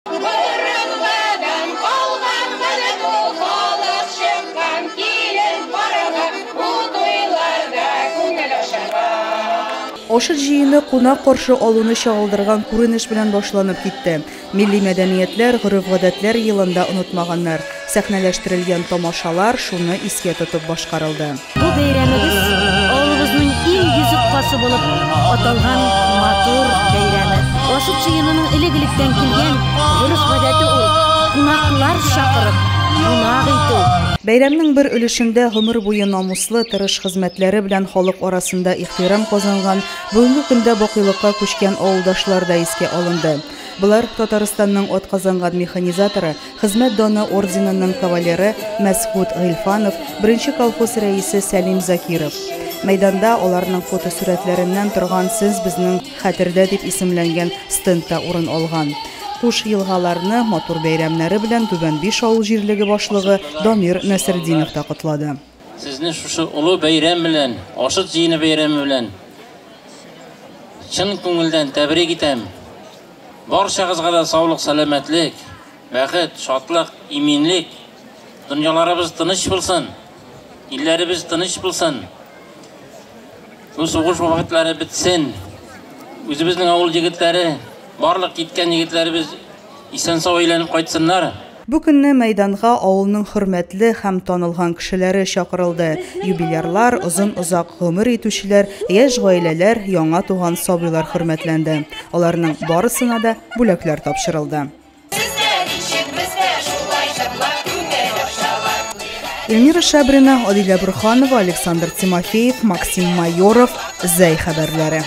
Борынгыдан калган гадәт ул, халык чыккан килен карарга, бу туйларда күңел ачарга. Ашыт җыены кунак каршы алуны чагылдырган күренеш белән башланып китте. Милли мәдәниятләр, гореф-гадәтләр елын да онытмаганнар. Сәхнәләштерелгән тамашалар шуны искә тотып башкарылды. Бу бәйрәмебез авылыбызның иң йөзек кашы булып аталган матур бәйрәме. Ашыт җыенының элек-электән килгән гореф-гадәте ул, кунаклар чакырып, кунак итү. Бәйрәмнең бер өлешендә гомер буе намуслы, тырыш хезмәтләре белән халык арасында ихтирам казанган, бүгенге көндә бакыйлыкка күчкән авылдашлар да искә алынды. Болар, Татарстанның атказанган механизаторы, Хезмәт даны орденының кавалеры Мәсгут Гыйльфанов, беренче колхоз рәисе Сәлим Закиров. Мәйданда аларның фотосурәтләреннән торган Сез безнең хәтердә дип исемләнгән стенд та урын алган. Куш елгаларны матур бәйрәмнәре белән Түбән Биш авыл җирлеге башлыгы Дамир Насретдинов та котлады. Сезне шушы олы бәйрәм белән, Ашыт җыены бәйрәме белән чын күңелдән тәбрик итәм. Барчагызга да саулык-сәламәтлек, бәхет, шатлык, иминлек, дөньяларыбыз тыныч булсын, илләребез тыныч булсын. Бу сугыш вакытлары бетсен. Үзебезнең авыл егетләре, барлык киткән егетләребез исән-сау әйләнеп кайтсыннар. Бу көнне мәйданга авылның хөрмәтле һәм танылган кешеләре чакырылды. Юбилярлар, озын-озак гомер итүчеләр, яшь гаиләләр, яңа туган сабыйлар хөрмәтләнде. Аларның барысына да бүләкләр тапшырылды. Сездә ничек, бездә шулай, җырлап күңел ачалар. Эльмира Шабрина, Адилә Борһанова, Александр Тимофеев, Максим Майоров, Зәй хәбәрләре.